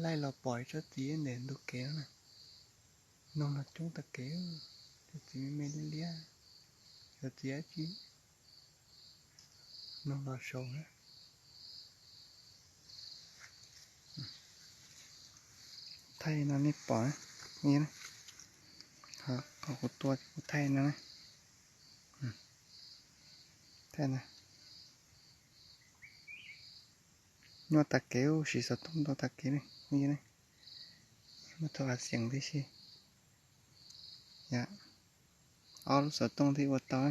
Laij los pom tsob txiv ntev ntug kev na. Noog los coob tag kev, cov txiv me me liab liab, cov txiv dab tsi noog los saud na. Thaij no nej pom, qhov kuv tua kuv thaij no na. Thaij na. Nyuaj tag kev, siv xov tooj ntau tag kev ne. Muab thaij av xeem tib si. Ob lub xov tooj thiaj ua tau.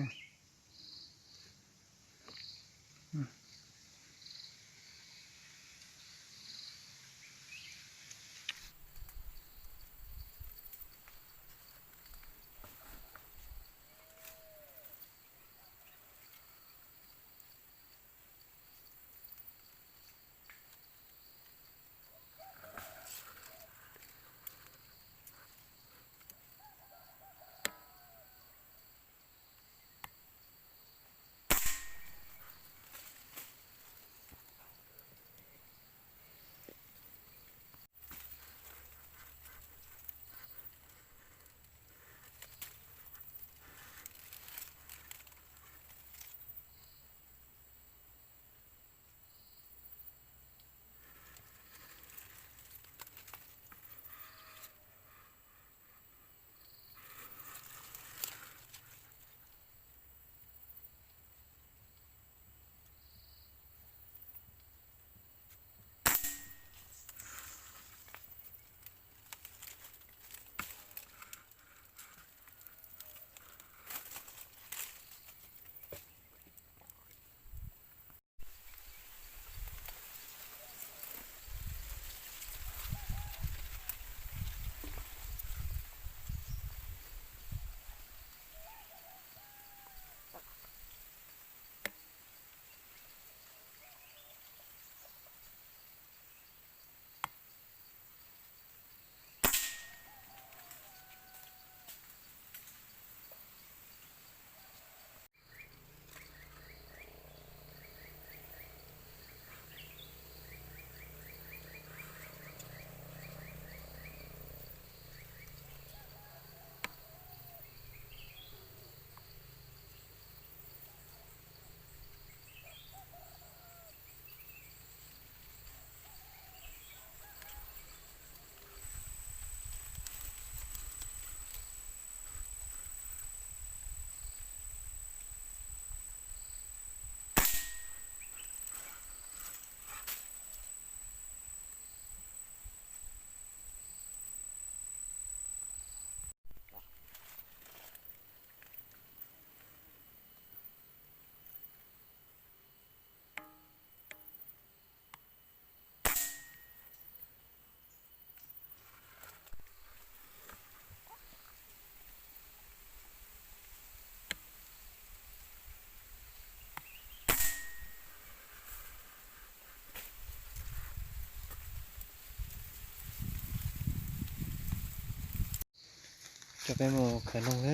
Coj peb mus khaws noog,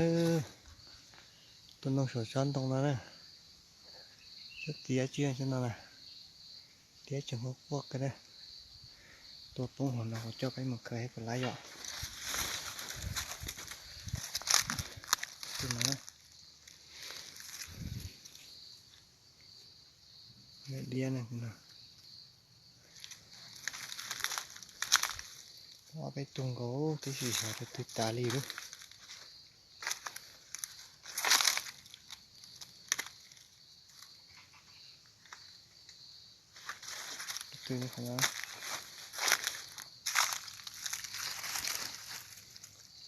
tua noog saum tsob ntoo no na. Tsob txiv dab tsi tsob no na, tiab tseem quaj quaj kawg na. Tua poob hauv no kuv coj peb mus khaws thiab puas laib yom. Tus no, diab na, ob peb tug nkaus tib si xyov rau twg tas li lawm.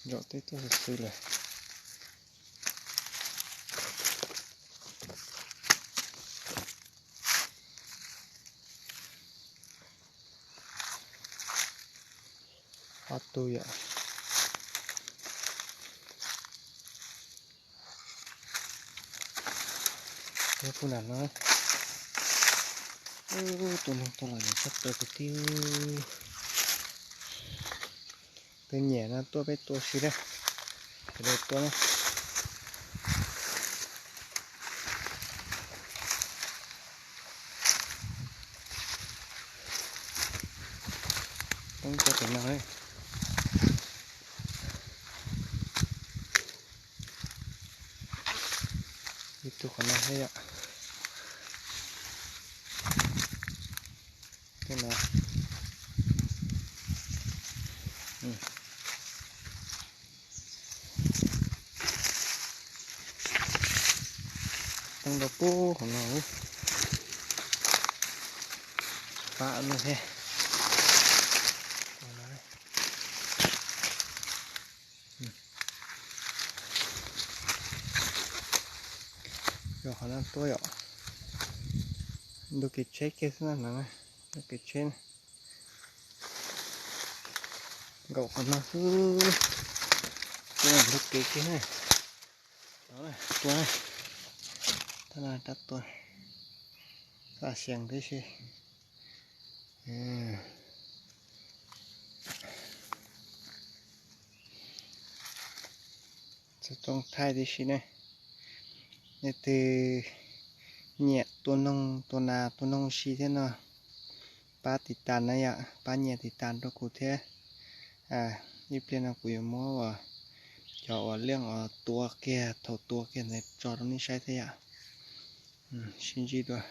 Zaum teb tuaj xwb xwb lawm. Ob tug yom. Peb pum nram no, tus neeg tuaj los nyiam tshaj plaws kwv tij. Tus nyiam no tuaj peb tua si na, sawv daws tua na. Poob rau pem no. Ib tug qhov no thiab yom. Tej no. Poob rau pub hauv no. Pab no thiab. Yog qhov no tuaj yom. Ntug kev tsheb kiag xwb na no, ntug kev tsheb na. Nkaum qhov no xwb. Tuaj ntug kev kiag na. Tua, tab no rab tua, xav xees tib si. Txhua txooj thaij tib si ne. Nej twg nyiam tua noog tua nas tua noog si thiab no, pab tiv tas na yom, pab nias tiv tas rau kuv thiab. Ib pliag no kuv yuav muab uas cov uas leej uas tua kiag thaum tua kiag ntawd tso rau nej saib thiab yom. Sib ntsib dua.